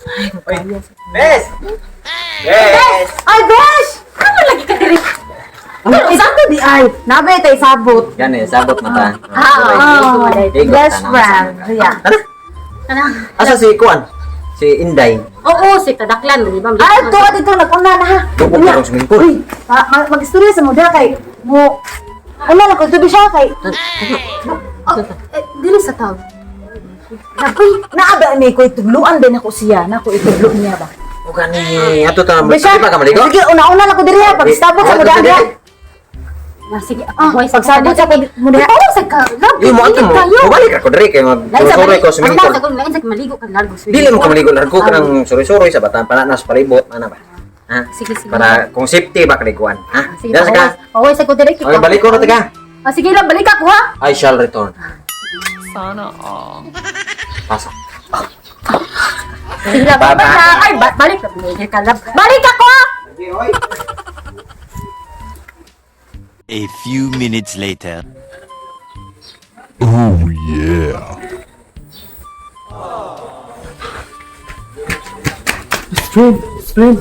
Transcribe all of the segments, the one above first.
Bes! Bes! Ay, Besh! Ano lagi ka diri? Ano isa to di ay? Nabay tay sabot. Yan eh, sabot na ta. Ah, Oh, Igot best ta na, friend. Yeah. Tara. Tara. Asa si Kuan? Si Inday. Oo, si Kadaklan, di ba? Ay, tuwa dito nag-una na ha. Dugog Unya. na rong swimming pool. Uy, mag-istorya sa muda kay mo. Una lang ko tubi siya kay. Oh, eh, dili sa tao. Nakoy, naa ba ni ko itugluan din ako siya, nako ituglo niya ba. O gani, ato ta Be siya. di ba ka maligo? Sige, una-una lang ko diri ha, pagsabot sa muda ha. Na, sige, ako. Ah, pagsabot sa muda. Oo, sa ka. Love, Di mo ato mo. Mubalik ra ko diri kay mag suroy ko swimming pool. Lain sa maligo ka largo swimming. Dili mo ka maligo largo ka ng suroy-suroy sa batan para nas palibot ana ba. Ha? Sige, sige. Para kung safety ba kaliguan, ha? Sige, Dara sa ka. pahuway sa ko direct. Okay, balik ko na taga. Ah, sige lang, balik ako ha. I shall return. Sana all. Pasa. Sige lang, Bye-bye. bye na. Ay, balik ka. Balik ka lang. Balik ako ha. A few minutes later. Oh yeah. Best friend, best friend.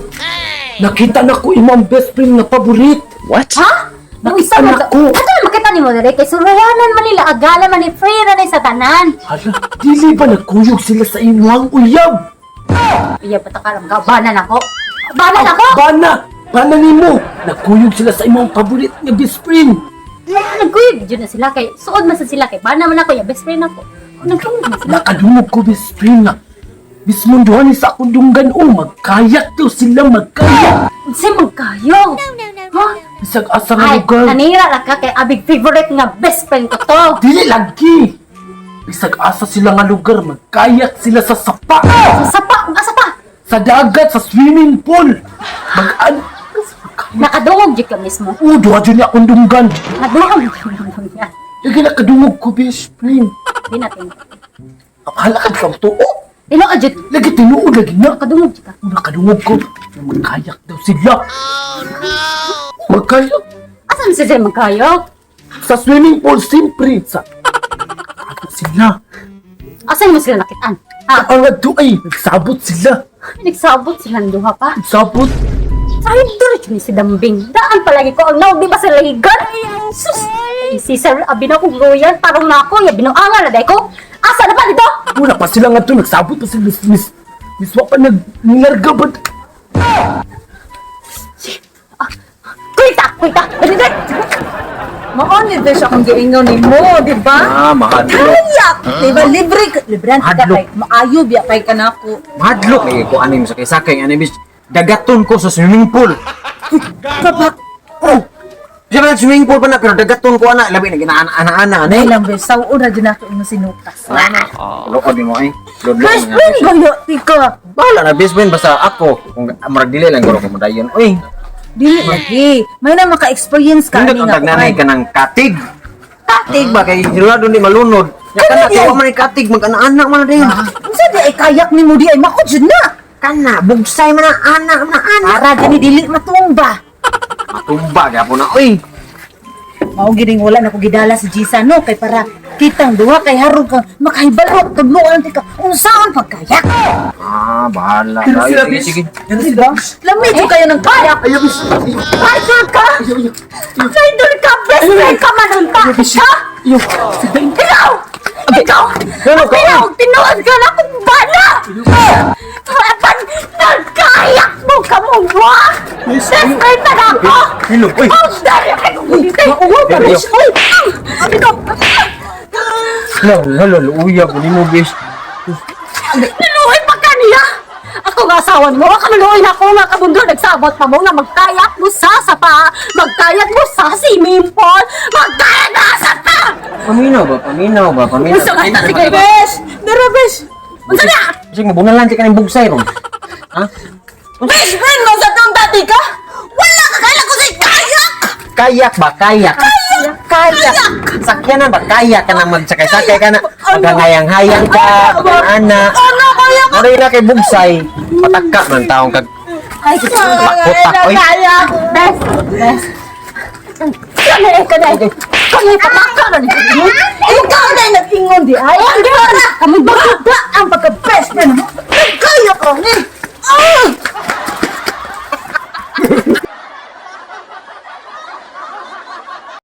Nakita na ko imong best friend nga paborit. What? Ha? Nung isa Nakita mo. na ko. Ato na makita nimo dire kay surayanan man nila agala man ni free ra ni sa tanan. Hala, dili ba nagkuyog sila sa imong uyab? Iya patakaram ka banan ako. Banan ako. Bana, bana nimo. Nagkuyog sila sa imong paborit nga best friend. Nagkuyog jud na sila kay suod man sa sila kay bana man ako ya best friend ako. Nagkuyog man sila. Nakadungog ko, best friend nga. Mismo duha ni sa akong dunggan o magkayak daw sila, magkayak. Unsay magkayo? Ha? Bisag asa nga Ay, lugar. nanira ra ka kay abig favorite nga best friend ko to. Dili lagi. Bisag asa sila nga lugar, magkayak sila sa sapa. Sa sapa, asa pa? Sa dagat, sa swimming pool. Mag-an... Nakadungog jud ka mismo. Oo, duha dyan ni akong dunggan. Nakadungog jud ka mismo. Lagi nakadungog ko, best friend. Di natin. Akala ka kang tuo. Tinuod jud. Lagi tinuod, lagi na. Nakadungog jud ka. Nakadungog ko. Magkayak daw sila. Oh, Magkayak. Asa man sila magkayo? Sa swimming pool, siyempre. Sa... Ano sila? Asa mo sila nakitaan? Ha? Ang adto ay, nagsabot sila. Nagsabot silang duha pa. Nagsabot. Ay, diretso ni si Dambing. Daan palagi ko ang naog, di ba sa lahigan? Sus! Ay, si Sir, abi na kong royal, parang na ako, ya binuangan na dahil ko. Asa na ba dito? Wala pa sila nga to, nagsabot pa sila. Miss, miss, miss, wa pa nag, nilarga ba? Kuita! Kuita! Dali, dali! Mao ni Besh akong giingon nimo, di ba? Ah, mahadlok. Kayak, di ba? Libre, libre ka Hadlok. kay maayo biya kay kanako. Mahadlok lagi ko anim sa sakay ani bis. Dagaton ko sa swimming pool. Kabak. Oh. Siya ba swimming pool pa na pero dagaton ko ana labi na ginaana-ana Ay ani. lang Besh, saon ra jud nako imong sinukas. Lood mo eh. Lood Best friend gayo tika. Bahala na best friend basta ako kung murag dili lang guro ko modayon. Uy, Dili lagi. May na maka-experience ka nindot ani ang nga tagnanay kuan. ka ng katig. Katig ba kay sigurado di malunod. Nya kana kay wa man ni katig mag-ana-ana man na din. Unsa di ay kayak nimo di ay mako jud na. Kana bugsay man ang ana man ang ana. Para gani dili matumba. Matumba gyapon na uy. Mao gining wala na ko gidala si Jisa no kay para kitang duha kay harong kang makahibalo tudloan ti ka unsaon pagkayak. Ah, bahala. Pero Ay, sila, sige, bis. sige. Pero Di sila, ba? Lami jud kayo ng kayak. Ayaw, bis. Ayaw, Idol ka! ayaw, ayaw. Idol ka! Best friend ka man unta! Ha? Ayaw, sige. Ikaw! Ikaw! Ano ka? Ikaw! Tinuod ka na kung bana! Apan, nagkayak mo ka mo ba? Yes, Best friend na na ako! Hello, uy. Oh, dali kayo! Mauwaw ka Ayaw. Besh. Oy. Abi ko! Hala, hala, luya ko nimo bis. Niluoy pa ka niya! Ako nga asawa mo, ka maluoy na ako nga kabundo, nagsabot pa mo nga magkayak mo sa sapa, magkayak mo sa swimming pool, magkayak na sa pa! Paminaw ba? Paminaw ba? Paminaw. Unsa ka na sige, Besh, dara Besh. Unsa na? Sige, mabunalan ka ng bugsay ron. Ha? Best friend mo sa tong dati ka? Wala ka kaila ko si kayak. Kayak ba? Kayak. Kayak. Sakyanan ba? Kayak ka na magsakay-sakay ka na. Maghangayang-hayang ka, mag-ana. Ano kaya Ano yun na kay bugsay? Pataka man taong kag... Ay, Kutak, oy. kayak. Best, best. Kani, kani, kani, pataka na ni. Ikaw na nag-ingon di ay. Ang gana! Kami ba? Ba ang pagka best friend mo.